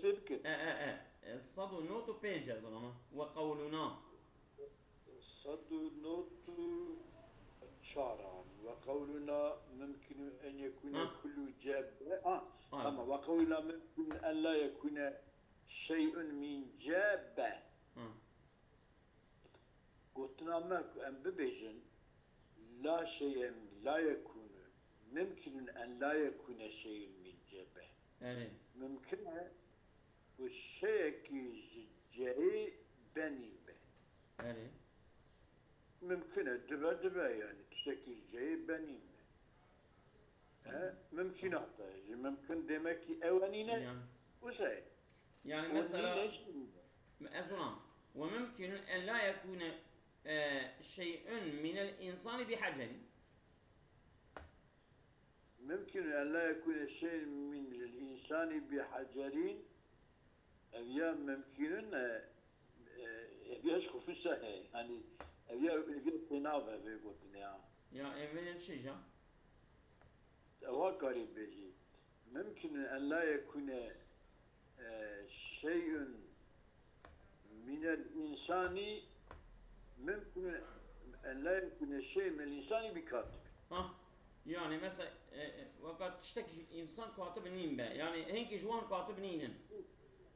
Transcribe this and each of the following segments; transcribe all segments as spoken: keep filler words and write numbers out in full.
pê bikin. E, e, e. E, sed û nod û pênc ez ama. Ve qewluna. Sed û nod û çar an. Ve qewluna mümkünü en yekune Ha. kullu cebe. Ha. Ha. Ama ve qewluna mümkünü en la yekune şey'un min cebe. Ha. Gotina me ku em bibêjin, la şey'en la yekûnû, mimkînûn en la yekûne şey'un min cebe. Erê. Mimkin e ku şeyekî ji ceyê benîn be. Erê. Mimkin e, dibe, dibe yani, tiştekî ji ceyê benîn be. He? Mimkînat e. Ji mimkin demek ki ew e nîne, Yani. Wisa ye. Yani Û mesela, nîne jî nîne. Ez ona, "Ve mümkünün en la yekune, e, şey'un minel insani bi hacerin." Mümkünün en la yekune şey'un minel insani bi hacerin. Ev ya mimkînin e, e, ev ya ji xwe wisa heye. Yanî ev ya, ev ya tênabe vê gotinê ha. Ya, ev ya çi ya? Ewa karî bêjî. Mimkînin en la yekûne, e, şey'un minel insani, mimkînin en la yekûne şey'un minel insani bi katib. Ha. Yani mesela, e, e, fakat tiştek ji însan katib nîn be. Yani hinkî ji wan katib nînin.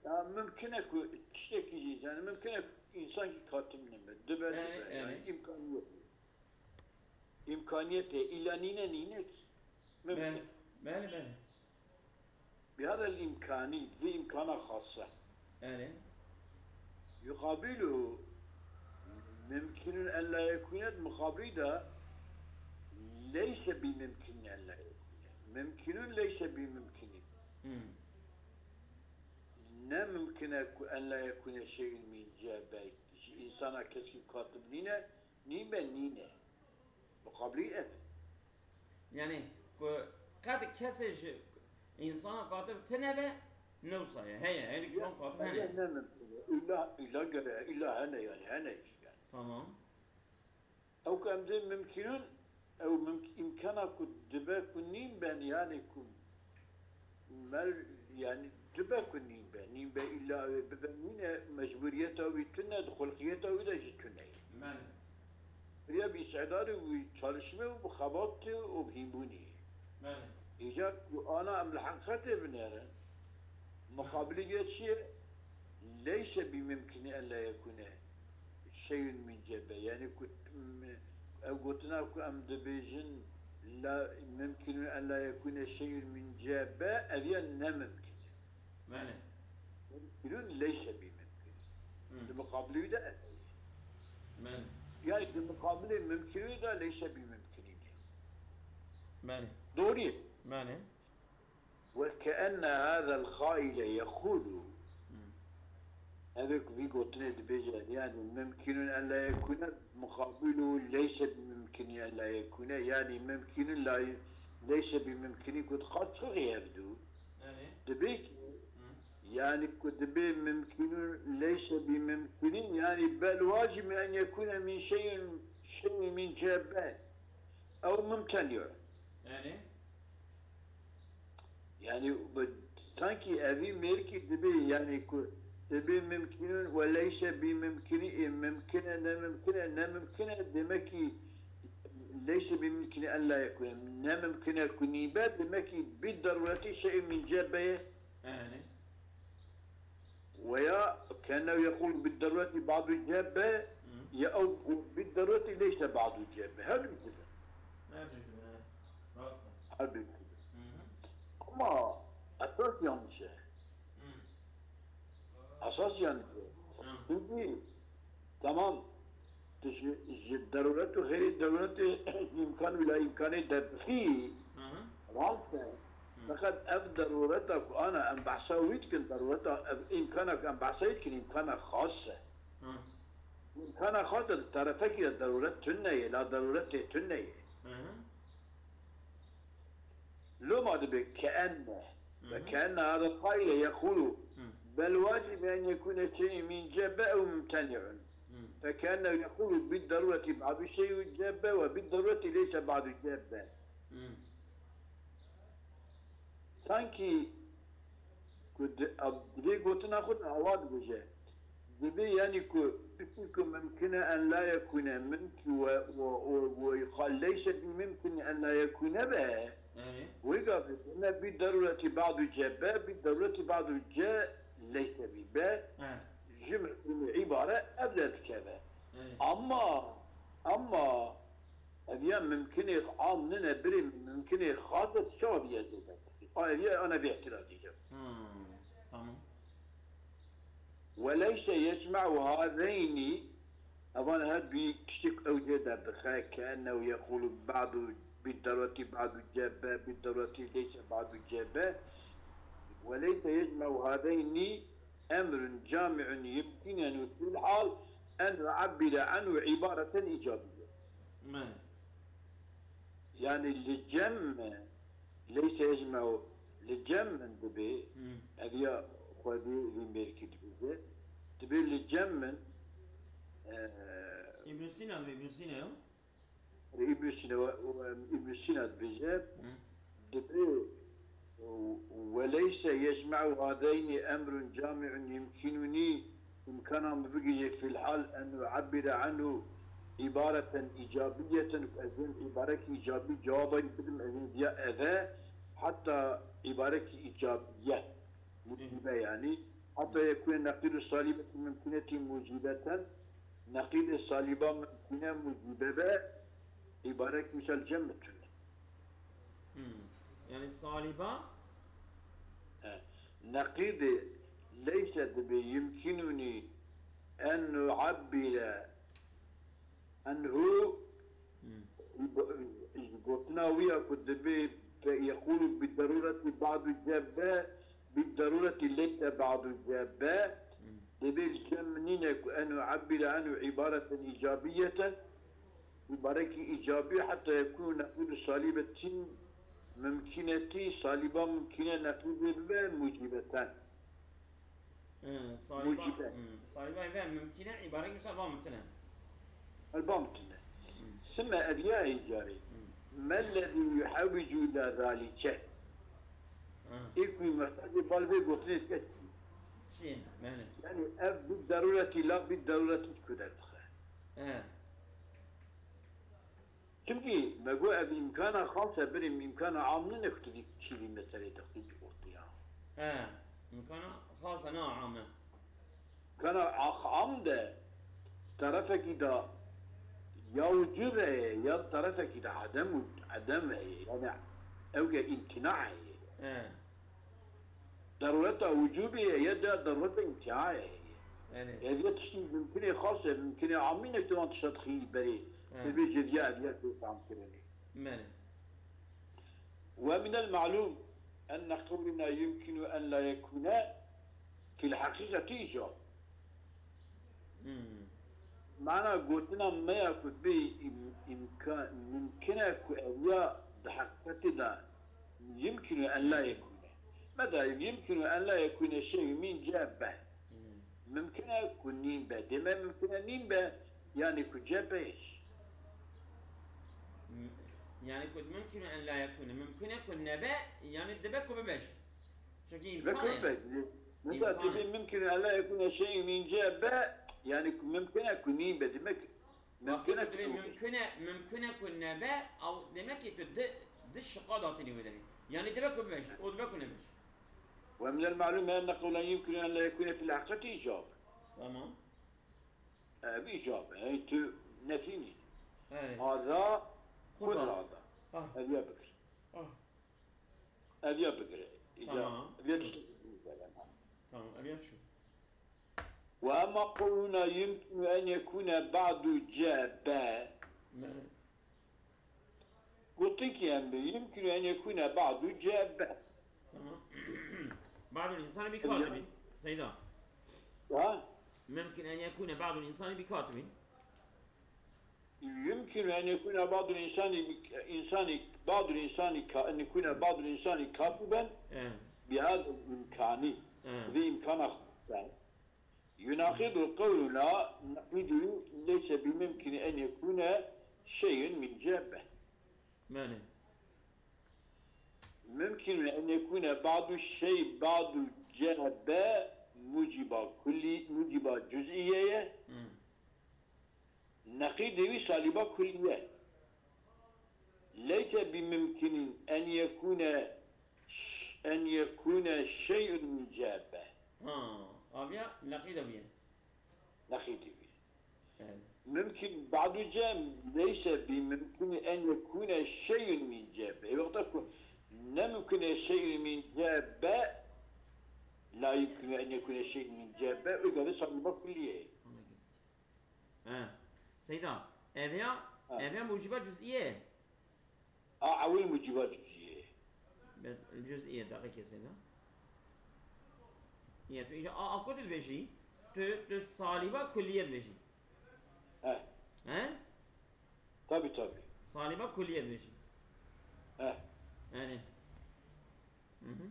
Ya mimkin e ku tiştekî jî, yani mimkin e ku însan jî katib nîn be. Dibe, Yani, dibe. Yani yani. imkaniyet. İmkaniyet e. Îlla nîne, nîne ki. Mimkin. Bele, bele, bele. Bi hada el-îmkanî, vê îmkana xas e. Erê. Yuqabilu mimkinun en la yekûne, muqabilî de leyse bi mimkinin en la yekûne. Mimkinun leyse bi mimkinin. Hmm. Ne mimkin e ku en la yekûne şey'un min cebe. Ji însana keskî katib nîne, nîn be nîne. Muqabilî ev e. Yani ku qet kesê ji însana katib tine be, ne wisa ye. Heye, herî Ya, çon katib heye hene. ne mimkun e. Îlla, îlla gere, îlla hene yani, hene jî yani. Tamam. Ew ku em dê mimkînun, ew mimk-, îmkana ku dibe ku nîn ben, yani ku Mel, yani, dibe ku nîn be. Nîn be îlla ew ê bibe nîne, mecbûriyeta wî tune, di xulqiyeta wî de jî tune ye. Belê. Riya bi îstîdadê wî, çalışmê û bi xebatê û bi hînbûnê ye. Belê. Îcar ku ana em li heqîqetê binêrin, muqabilî vê çi ye? Leyse bi mimkini en la yekûne şey'un min cebe. Yani ku, m-, ev gotina ku em dibêjin, la, mimkinun en la yekûne şey'un min cebe, ev ya ne mimkin e. Belê. Mimkinun leyse bi mimkin. Hı. Di muqabilê wî de ev heye. Belê. Yani di muqabilê mimkinî de leyse bi mimkinî ne. Belê. Doğru ye. Belê. Ve keenne hâzel qâile yekûlu. Hmm. Ev ê ku vî gotinê dibêje, yani mimkînun en la yekûne, muqabilu leyse bi mimkini en la yekûne, yani mimkînun la, leyse bi mimkini ku dixwat firqî hevdu. Yani. Dibê ki, Hmm. yani ku dibê mimkînun leyse bi mimkini, yani bel wacib en yekûne min şey'in, şey'in min cebe. Ew mimteni'un. Yani? Yani, bu, sanki evî mêrkî dibê, yani, ku dibê mimkînun we leyse bi mimkini, e, mimkin e, ne mimkin e, ne mimkin e, demek ki leyse bi mimkini en la yekûne, ne mimkin e ku nîbe, demek ki bi darureti şey'in min cebe ye. Yani? Veya kenne yekûl bi darureti ba'du cebe, Hı. ya ew bi darureti leyse ba'du cebe. Her du dibe. Her du dibe, he. Rast e. Her du dibe. Hı hı. Ama esas yanlış e. Hı. Esas yanlış e. Hı. Çünkü tamam, tu ji, ji daruret û xeyrê daruretê îmkan û la îmkanê derdixî, Hı hı. rast e. Hı. Feqet ev darureta ku ana em behsa wî dikin, darureta, ev îmkana ku em behsa wî dikin, îmkana xas e. Hı. Îmkana xas e, di terefekî de daruret tune ye, la daruretê tune ye. Hı hı. Loma dibe keenne. Hı hı. Ve keenne hada qaile yekulu Hı. bel wacib en yekune şey'un min cebe ew mumteni'un. Hı. Fe keenne yekulu bi darureti ba'du şey'u cebe ve bi darureti leyse ba'du cebe. Hı. Sanki ku Di, a, divê gotina xwe de awa dibêje. Divê, yanî ku, tiştî ku mimkin e en la yekûne, mimkî we, we, we, we yuqal leyse bi mimkin en la yekûne be. Erê. Wê gavê ne bi derûretî ba'du ce be, bi derûretî ba'du ce leyse bi be. He. Ji mifhûmê îbare ev de dikeve. Erê. Ama, ama, ev ya mimkinê am nine birê mimkinê xas e çawa diye zêde. A, ev ya ana vê îtirazî ce. Hmm, tamam. Ve leyse yecme'u hazeynî, evan her du tiştek ew jê derdixe, ke ennehu yekulu ba'du bid derûretî ba'du ce be, bid derûretî leyse ba'du ce be. Ve leyse yecme'u hazeynî emrun cami'un yumkinu fil hal en yu'abbire anhu ibareten icabiyye. Men. Yani li cem, leyse yecme'u, li cem min dibê, Hmm. Ev ya xwedî vî mêrkî dibêje. Dibê li cem min, e, Îbn Sîna dibê, Îbn Sîna ya? Îbn Sîna, we, we, Îbn Sîna dibêje, Hmm. Dibê, "Ve leyse yecme'u hadeynî emrun cami'un yumkinunî, imkana min bigihîje fil hal en u'abbire anhu ibareten icabiyeten, ku ez ên îbarekî îcabî cewaba wî bidim, ez ên diya eve, heta îbarekî îcabiye, mucîbe yanî, heta yekûne neqîdu salîbeti mumkinetî mucîbeten, neqîdê salîba mumkine mucîbe be, îbarek misal cem bitune." Hmm. Yani salîba? He. Neqîdê leyse dibê yumkinunî en nu'abbire anhu, Hmm. gotina wî ya ku dibê fe yekulu bi derûretî ba'du ce be, bi derûretî leyse ba'du ce be, Hmm. dibê li cem min nîne ku en u'abbire anhu îbareten îcabiyeten, Îbarekî îcabî heta yekûn neqîdu salîbetî mumkînetî, salîba mumkîne neqîdê bibe mucîbeten. Hı, salîba, Mucîbe. Hı, salîba ve mumkîne îbarek misal ba mutine. El ba mutine. Hı. Sime ev ya ê carê. Hı. Mellezî yuhewwicu ila zalike. Hı. Ê ku mextacê bal vê gotinê dike çi? Çi? Yani. Yani ev bi derûretî la bi derûretî ku derdixe. Hı. Çimkî me got ev îmkana xas e, birê îmkana am nine ku tu vî çî vî meselê dixî ortaya. He, îmkana xas e, ne am e. Îmkana ax-, am de terefekî de ya wicûb heye, ya terefekî de edem û edem heye. Yani ew ge îmtina heye. He. Derûreta wicûbê ye, ya da derûreta îmtiyayê ye. Erê. Ev ya tiştî mimkinê xas e, mimkinê amî ne, tu wan tişta dixî berê. He. Bibêje viya ev ya tê tam kirinê. Erê. Ve minel ma'lûm enne qewluna yumkinu en la yekûne fil heqîqetî îcab. Hmm. Mana gotina me ya ku bê îm-, îmka-, mimkin e ku ev ya di heqîqetê de yumkinu en la yekûne. Me da yumkinu en la yekûne şey min ce be. Hmm. Mimkin e ku nîn be. Dê me mimkin e nîn be, yani ku ce be. M-, yani ku mimkinu en la yekûne. Mimkin e ku nebe, yani dibe ku bibe jî. Çünkü Ve imkan e. Kurbe, mesela İmkan e. Dibê mümkün en la yekûne şey'un min ce be, yani ku mümkün e ku nîn be demek. Mümkün e ku nîn be. Mümkün e, mümkün e ku nebe, ew demek ki tu di, di şiqa datînî wê derê. Yani dibe ku bibe jî, o dibe ku nebe jî. Ve minel ma'lûm enne qewlen yumkinu en la yekûne fil heqîqetî îcab. Tamam. Ev îcab e, hey tu nefî nî. Evet. Hada, Kurda. Kurda da. Ah. Ev ya bikir. Ah. Ev ya bigire. Îca Tamam. Ev ya tiştek bigire. Tamam, ev ya çi? Ve emma qewluna yumkinu en yekûne ba'du ce be. Bele. Gotin ki em bi yumkinu en yekûne ba'du ce be. Tamam. Ba'dul insani bi katibin. Seyda. Ha? Mümkün en yekûne ba'dul insani bi katibin. Yumkinu en yekûne ba'dul insani, insani, ba'dul insani ka-, en yekûne ba'dul insani katiben Eh. Bi hadel imkani. Eh. Bi imkana xwe. Yunaqidu qewluna neqidu leyse bi mumkini en yekûne şey'un min ce be. Yani. Mümkün en yekûne ba'du şey, ba'du C B muciba kulli, muciba cüz'iye ye. Hmm. Neqîdê wî salîba kulliye. Leyse bi mimkinin en yekune, en yekune şey'un min C B. Ha, aviya neqîda wî ye. Neqîdê wî. Evet. Mümkün, ba'du C, leyse bi mümkün en yekune şey'un min C B. E, wexta ku ne mümkün e şey'un min C B, la yumkinu en yekune şey'un min C B, o gavê salîba kulliye. Anladım. He. Seyda, ev ya, Ha. ev ya muciba cüz'iye. A, ewil muciba cüz'iye. Be-, cüz'iye, deqîqe Seyda. Ya, tu îca a, a ku dibêjî, tu, tu salîba kulliye dibêjî. He. He? Tabii, tabii. Salîba kulliye dibêjî. He. Yani. Hı hı.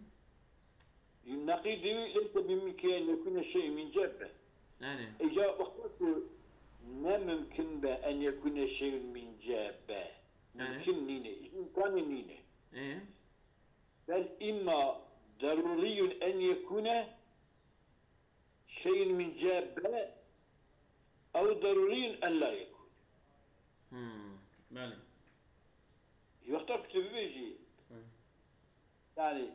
Neqîdê wî leyse bi mimkî en yekûne şey'un min C B. Yani. Îca wexta ku ne mimkin be en yekûne şey'un min C B. Yani. Mimkin nîne. Îmkanê nîne. E? Bel imma daruriyun en yekûne şey'un min C B ew daruriyun en la yekûne. Hmm, belê. Wexta ku tu bibêjî, Hı. yani,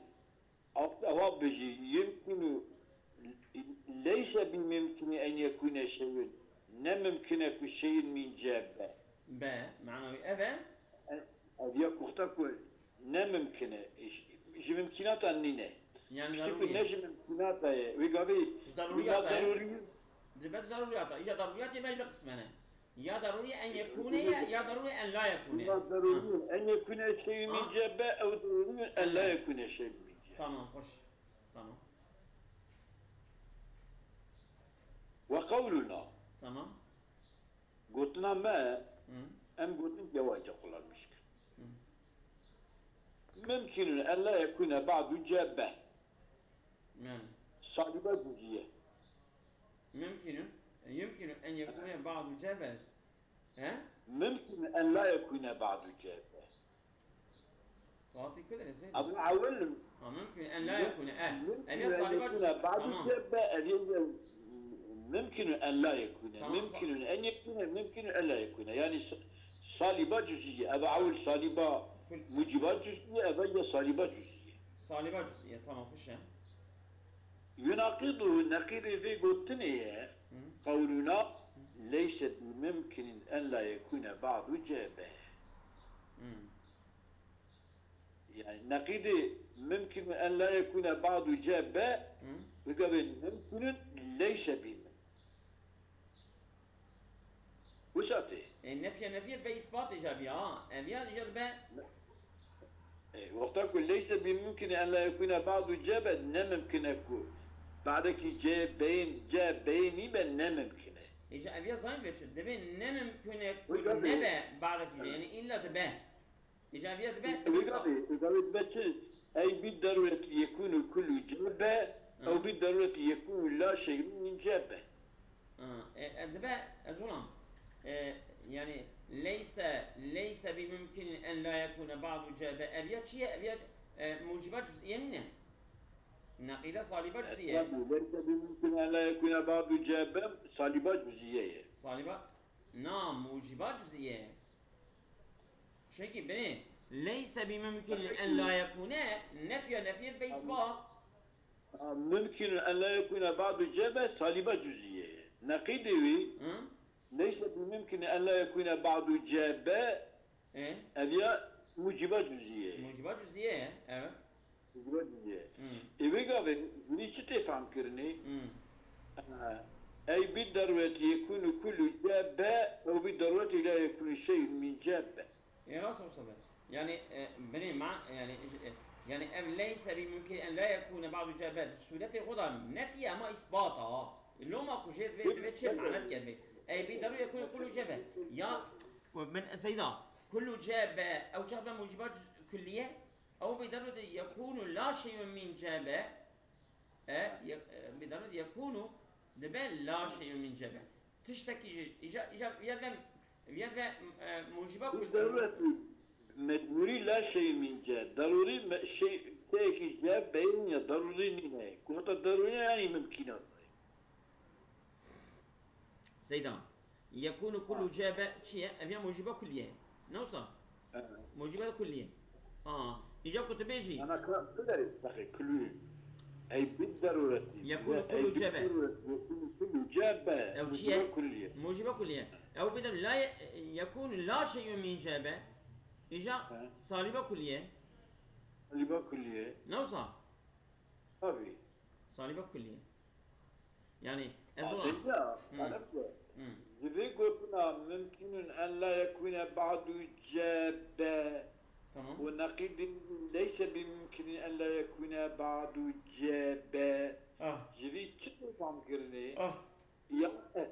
ew, ewa bijî, yumkinu, leyse bi mimkini en yekûne şey'un. Ne mimkin e ku şey'un min C B. Be, mana wî ev e? Ev ya ku wexta ku ne mimkin e, ji, ji mimkînatan nîne. Yani Piştî ku darûrî ye. Ne ji mimkînata ye. Wî gavê Ji darûrîyata ye. Darûrî. Dibe darûrîyata. Îca darûrîyat yê me ji du qisme ne. Ya darûrî en yekûne ye, ya darûrî en la yekûne. Ya darûrî Ha. en yekûne şey'un min Ha. C B, ew darûrî en la Ha. yekûne şey'un min C B. Tamam, xweş. Tamam. Ve qewluna. Tamam. Gotina me, Hı. em gotin cewaze kullanmış kir. Hı. Mümkünün en la yekûne ba'du C B. Yani. Saliba cüziye. Mümkünün, yumkinu en yekûne ba'du C B. He? Mümkünün en la yekûne ba'du C B. Fatih Kudret, Zeyd. Ebu Awil. Ha, mümkün en la yekûne, e. Ev ya saliba cüz-, tamam. Mümkün en la yekûne. Tamam, sa- Mümkünün en yekûne, mümkünün en la yekûne. Yani sa-, saliba cüziye. Ebu Awil saliba Kul- muciba cüziye, ev ya saliba cüziye. Saliba cüziye, tamam, xweş e. Yunaqidu, neqîdê vê gotinê ye, Hı. qewluna, Hı. leyse bi mümkünün en la yekûne ba'du C B. Hı. Yani, neqîdê mümkün en la yekûne ba'du C B, Hı. wî gavê mümkünün leyse bi mümkün. Wisa tê. E, nefye nefye be îsbat îca biya, ha. Ev ya îca be. E, wexta ku leyse bi mümkün en la yekûne ba'du C B, ne mümkün e ku ba'dekî C B'yê, C B'yê nîbe, ne mümkün e. Îca ev ya zayn ve çi? Dibê ne mümkün e ku Wisa tê. nebe ba'dekî C, yani illa dibe. Îca viya dibe Îgabê, îgabê dibe çi? Ey bi darureti yekûnu kullu C B, Ha. ew bi darureti yekûnu la şey'un min C B. Ha, e, e, dibe, ez wilam. E, yani, leyse, leyse bi mümkün en la yekûne ba'du C B. Ev ya çi ye? Ev ya, e, muciba cüz'iye nîne. Neqîde saliba cüz'iye. Tabii, leyse bi mümkün en la yekûne ba'du C B, saliba cüz'iye ye. Saliba, na, muciba cüz'iye. Çunkî binê leyse bi mümkün en la yekûne, nefya nefiyê be îsbat. A, mümkün en la yekûne ba'du C B saliba cüz'iye ye. Neqîdê wî, Hı? leyse bi mümkün en la yekûne ba'du C B, E? ev ya muciba cüz'iye ye. Muciba cüz'iye ye, evet. Muciba cüz'iye. Hı. Ê vê gavê, hûnî çi tê fehmkirinê? Hı. E, ey bi darureti yekûnu kullu C B, ew bi darureti la yekûnu şey'un min C B. E, rast e, Mustafa. Yani, e, binê ma, yani, e, yani, ev leyse bi mümkün en la yekûne ba'du C B, sûretê xwe da nefî ama îsbat a. Loma ku jê divê, divê çi manet kerbe? Ey bi darureti yekûne kullu C B. Ya, min Seyda, kullu C B, ew çax be muciba cüz-, kulliye? Ew bi darureti yekûnu la şey'un min C B, e, ye-, e, bi darureti yekûnu dibe la şey'un min C B. Tiştekî jî, îca, îca, viya ve, viya ve, e, muciba Bi kul- darureti mecbûrî la şey'un min C. Darûrî me-, şey, Têkî cebe ya darûrî nîne. Ku heta darûrî ne, yanî mimkîn e. Seyda. Yekûnu kullu cebe çi ye? Ev ya mucibe kulliye. Ne wisa? Evet. Mucibe kulliye. Aa, îca ku tu bêjî. Ana ka-, tu derê, bakê, kullu. Ey bid darûretî. Yekûnu kullu cebe. Yekûnu kullu cebe. Ew çi ye? Mucibe kulliye. Mucibe kulliye. Ew bidem la ye-, yekûnu la şey'un min cebe. Îca He. Salibe kulliye. Salibe kulliye. Ne wisa? Tabii. Salibe kulliye. Yani, ez Aa, ona. Peki ya, Hmm. Talep ya. Hmm. Ji vê gotina mimkînun en la yekûne ba'du cebe. Tamam. Û neqîdî leyse bi mimkînin en la yekûne ba'du cebe. Ah. Ji vî çi tê fam kirinê? Ah. Ya, eh,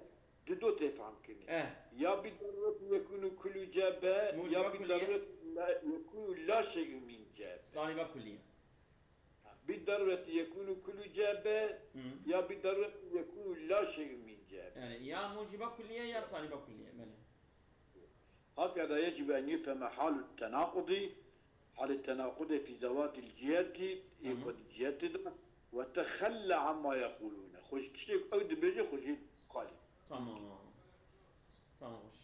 di do tê fam kirinê. Eh. Ya bi darûret yekûnu kullu cebe, Mucibe ya bi kulliye. Darûret la yekûnu la şey'un min cebe. Salibe kulliye. Bi darûretî yekûnu kullu cebe, Hı. Ya bi darûretî yekûnu la şey'un min cebe. Yani ya mucibe kulliye ya salibe kulliye. Belê. Hakeza yecib en yufheme halu tenaqudi, halê tenaqudê fî zewatil ciheti, ê Tamam. Xwe di ciheti de, ve texelle amma yequlûne. Xwe ji tiştê ku ew dibêje, xwe jê qalî. Tamam. Tamam, hoş.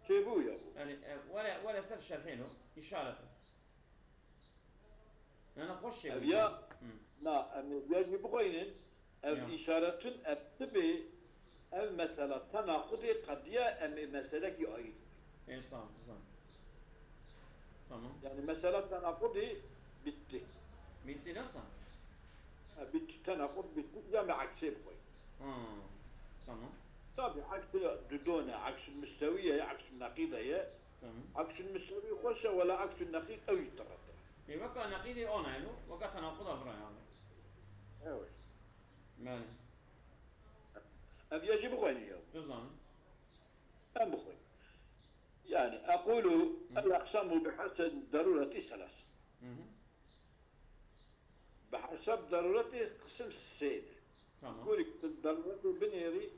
Çêbû ya bû. Yani, e, were, were ser şerhêno, işaret. Yani, hoş şey Ev bû. Ya, Hı. Na, em ê ya jî bixweynin, ev Ya. Işaretun, ev tibê, ev mesela tenaqudê qediya, em ê meselekî ayrî. E, tamam, güzel. Tamam. Yani, mesela tenaqudê bitti. Bitti nasıl? Ha, bitti, tenaqud bitti, ya me aksê bixweynin. Ha, tamam. Tabii, aksê dudone, aksül müsteviye, aksül nakide ye. Tamam. Aksül müstevi xweş e, wela aksül nakid ew jî tire tire. Ê, weka nakidê ana eno, weka tenaquda bira yani. Evet. Yani. Ev ya jî bixweynin ya. Bizanin. Em bixweynin. Yani, ekulu Hı. El-aqsamu bi hased darureti selas. Hı hı. Bi hesab darûretê qisim sê ne. Tamam. Gorî tu darûretê binêrî,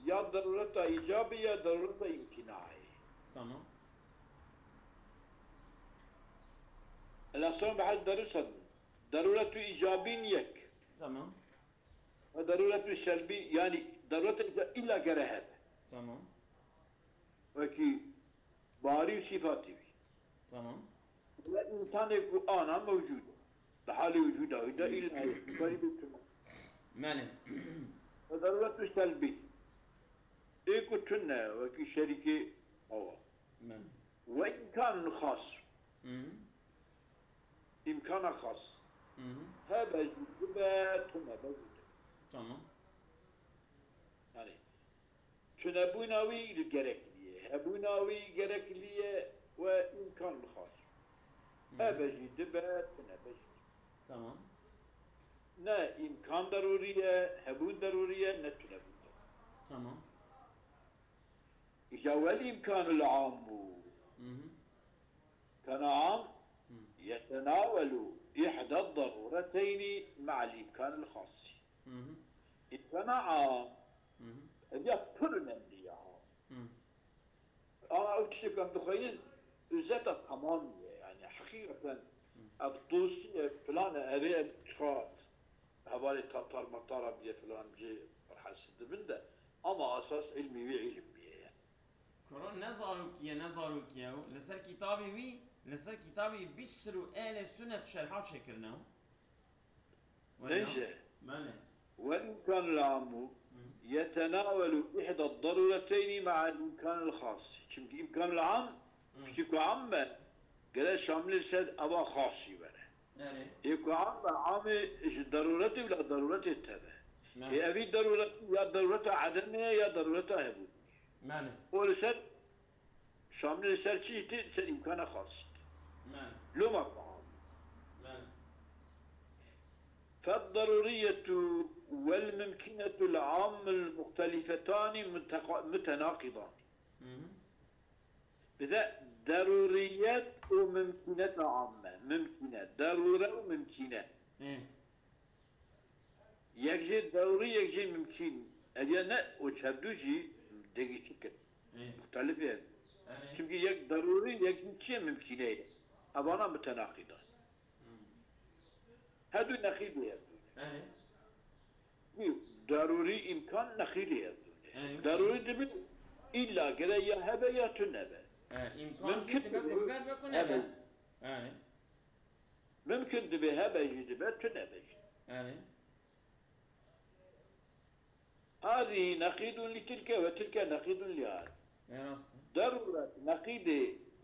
ya darûreta îcabî ya darûreta îmkînayê. Tamam. El-aqsamu bi hesab darûret. Darûretu îcabîn yek. Tamam. Ve darûretu selbî, yani darûreta îca-, illa gere hebe. Tamam. Wekî barî û sîfatî wî. Tamam. Ve însanê ku ana mewcûd e. Di halê wicûda wî de îlla yek, berî bi tune. Belê. Ve darûretu selbî. Ê ku tune, wekî şerîkê awa. Belê. Ve îmkanun xas. Hı hı. Îmkana xas. Hı hı. Hebe jî dibe, tune be jî dibe. Tamam. Yani, tunebûna wî gerekli ye, hebûna wî gerekli ye we îmkan xas. Hı hı. Hebe jî dibe, tune be jî dibe. Tamam. Ne îmkan derûrî ye, hebûn derûrî ye, ne tunebûn derûrî. Tamam. Îca wel îmkanul amû. Hı hı. Kana am Hı. yetenawelu ihda darûreteyni me'al îmkanil xasî. Hı hı. Îmkana am, Hı hı. ev ya pir önemli ya. Hı. Ama ew tiştê ku em dixweynin, özeta tamam ye. Yani, heqîqeten Hı. ev dosye filan e, erê em çawa hevalê tatar matara bîye filan cê herhesî dibin de. Ama asas ilmî wî ilim bîye yani. Kuro ne zarokî ye, ne zarokî ye. Li ser kitabê wî, li ser kitabê Bîsr û Ehlê Sunnet şerha çêkirine. Wela? Bence. Belê. Wel îmkanul amû Hı. yetenawelu ihda darûreteyni me'al îmkanil xasî. Çimkî îmkanul am, Hı. piştî ku am be, gere şamilê ser ava xasî were. Belê. Ê ku am be, amê ji darûretê wila darûretê teve. Belê. Ê evî darûret ya darûreta edemê ye ya darûreta hebûnê. Belê. O li ser Şamilê ser çi jî tê, ser îmkana xas jî tê. Belê. Loma ku am. Belê. Fed-darûriyetu wel-mumkinetul amul muhtelifetani muteqa-, mutenaqidani. Hı hı. Bir de darûriyet û mumkineta amme. Mumkine. Darûre û mumkine. Hı. Yek jê darûrî, yek jê mimkîn. Ev ya ne, o çerdû jî degî çi kir? Ê. Muxtelif e. Erê. Çimkî yek darûrî, yek jî çi ye, mimkîne ye. Evana mitenaqîd e. Hmm. Hedu neqîdê hevdû ne. Erê. Darûrî îmkan neqîdê hevdû ne. Erê. Darûrî dibe îlla gere ya hebe ya tune be. E, îmkan jî Mümkün dibe dibe. ku be, dibe ku nebe. Hebe. Erê. Mümkün dibe hebe jî dibe tune be jî. Erê. هذه نقيض لتلك وتلك نقيض لهذه. E, rast e. Daruret neqîdê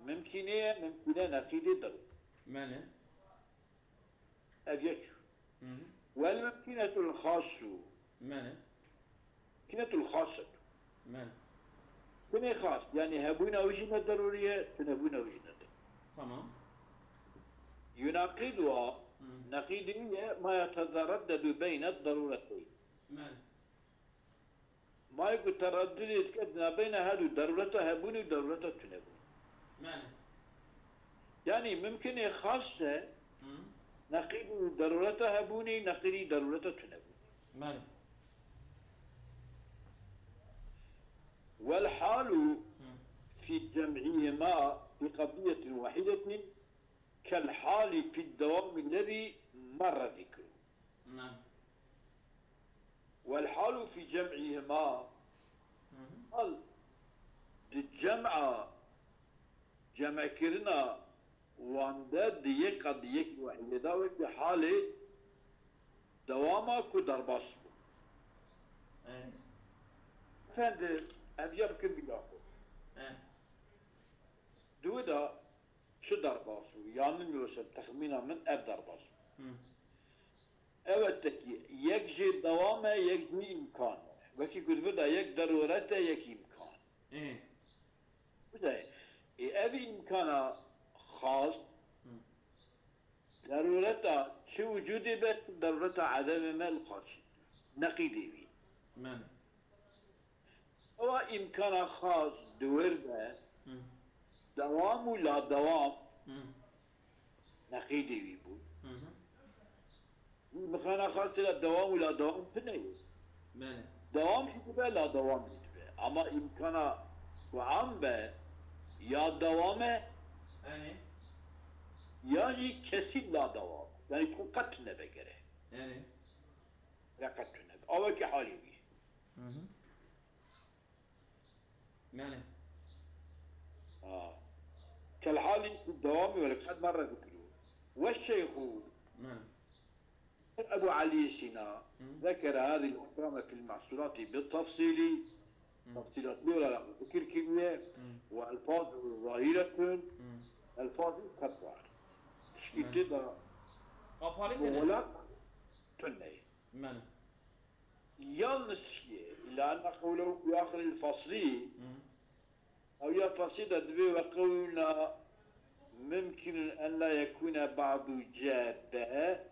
mimkînê ye, mimkîne neqîdê darûret. Mene. Ev yek. Hı hı. Wel mimkînetul xasu. Mene. Mimkînetul xasetu. Mene. Tune xas, yani hebûna wî jî ne darûrî ye, tunebûna wî jî ne darûrî. Tamam. Yunaqiduha, Hı. neqîdê wî ye, ma yetezereddedu beyne darûreteyn. Mene. Ma yê ku tereddudê dike di navbeyna her du darûreta hebûnê û darûreta tunebûn. Mene. Yani mimkînê xas e, Hı. neqîd û darûreta hebûnê, neqîdî darûreta tunebûnê. Mene. والحال Hı. في جمعهما في قضية واحدة كالحال في الدوام الذي مر ذكره. Mene. والحال في جمعهما Hı hı. Hal di cem'a, cem'kirina wan de di yek qad di yekî wahîdê de wekî halê dewama ku derbas bû. E, Efendim, ev ya bikin bîra xwe. e. Di wê de çi derbas bû? Ya min wisa texmîna min ev derbas bû. Hı. Evet, tekî yek jê dewam e, yek jî îmkan e. Wekî ku di vir de yek derûret e, yek îmkan. E. Bide, e, ev îmkana xas, Hı. derûreta çi wicûdê be, derûreta edemê me li qarşî. Neqîdê wî. Mene. Ewa îmkana xas di wir de, Hı. dewam û ladewam Hı. neqîdê wî bû. Hı hı. Îmkana xas de dewam û ladewam tune ye. Mene. Dewam jî dibe, ladewam jî dibe. Ama îmkana ku am be, ya dewam e, Erê. ya jî kesî ladewam. Yani ku qet nebe gere. Erê. Re qet nebe. Awekî halê wî. Hı hı. Mene. Ha. Kel halî dewamî wele qed merre dikirû. Ve şeyxû Mene. Ebu Elî Sîna Hı. zekere hadî l-ehkame fil mahsulati bi tafsîlî. Hı. Tafsîlatî olarak zikir kiriye. Hı. Ve elfaz zahiretun. Hı. Elfaz qet var. Tişkî Hı. tê da Qapalı tene. muğlak tuney. Mene. Yalnız ki, illa enne qewlehu fi ahiril faslî, Hı. ew ya faslî de dibê ve qewlna mimkinun en la yekûne ba'du ce be,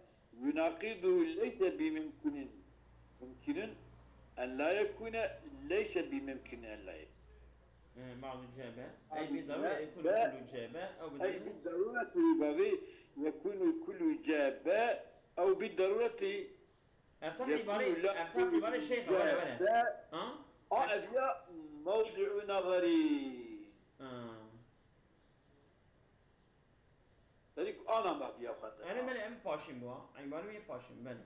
yunaqidu leyse bi mimkinin. Mimkinun en la yekûne leyse bi mimkinin en la yekûne. E, ba'du ce be. Ba'du Ey bi darûre ce yekûnu be. kullu ce be. Ew bi Ey darûre. bi darûreti bevê yekûnu kullu ce be, ew bi darûreti Ev tam Yekûnu îbarê, la ev tam îbarê şeyx e, were, were. be. Ha? A ev ya mewdi'u nazarî. Ha. Dedik ana me viya xwe de. Erê, belê, em paşîn bû, ha. Îbarê wî paşîn, belê.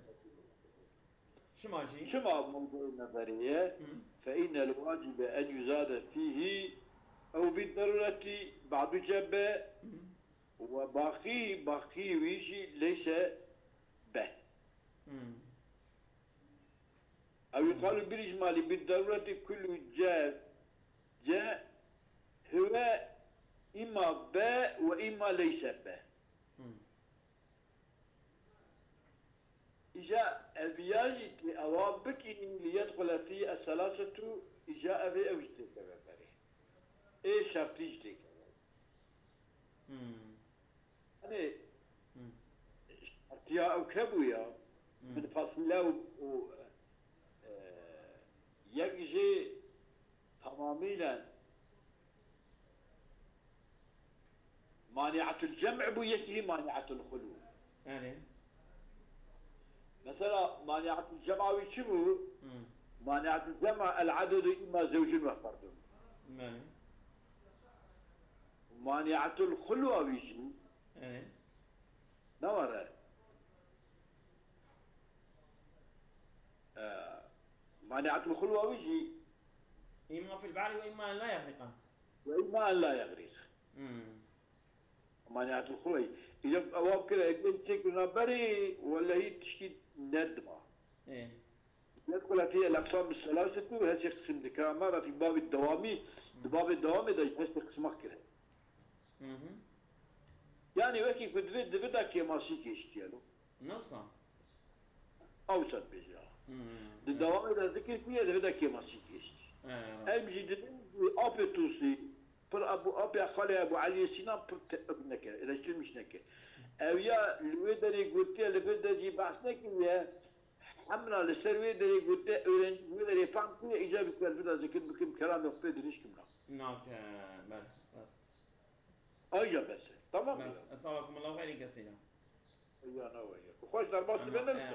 Çima jî? Çima mewdi'u nazarî ye? Hı. Fe innel wacibe en yuzade fîhî ew bi darûreti ba'du ce be Hı. ve baqî, baqî wî jî leyse be. Hı. Ew yuqalu bil îcmalî bi darûreti kullu ce, ce huve îma be ve îma leyse be. Hı. Îca ev ya jî tê ewa bikî li yedxule fî eselasetu, îca ev ê ew jî têkeve berê. Ê şertî jî têkeve. Hı. Hani Hı. şertiya ew kebû ya. Hı. Min fasile û, û, e, yek jê tamamîlen mani'atul cem' bû, yekî mani'atul xulu. Erê. Mesela mani'atul cem'a wî çi bû? Hı. Mani'atul cem'a el adedu imma zewcun ve ferdun. Belê. Mani'atul xulwa wî jî Erê. ne were? Maneatul xulwa wî jî. إما في البحر وإما أن لا يغرق. Ve îma en la yegrîq. Hmm. Maneatul xulwa. Îca ewa bikire, eklên çêkirina berî, welehî tişkî nedima. Ê. Yek welehî el-eqsam bi selasetu, hesê qisim dike, ama refî babê dewamî, di babê dewamê de hesê qisma kire. Hı hı. Yani wekî ku divê, divê de kêmasî gêştiye lo. Nefsa. Ew çend bêje. Hmm. Di dewamê de zikir kiriye, divê de kêmasî gêştî. Evet. Em jî dibin ku apê Tusî, pir Ebu, apê xalê Ebu Eliyê Sînan pir te-, neke, eleştirmiş neke. Ew ya li wê derê gotiye, li vê de jî behs nekiriye. Hemla li ser wê derê gotiye, öğrenci wê derê fam kiriye, îca bi kelbi de zikir bikim, kelamê xwe pê dirêj kim na. Nake, bel, bes. Ayrıca bes e. Tamam mı Bes, ya? esabakumullahu hayri kesîra. Ya ne var ya? Xweş derbas Ama, dibin e,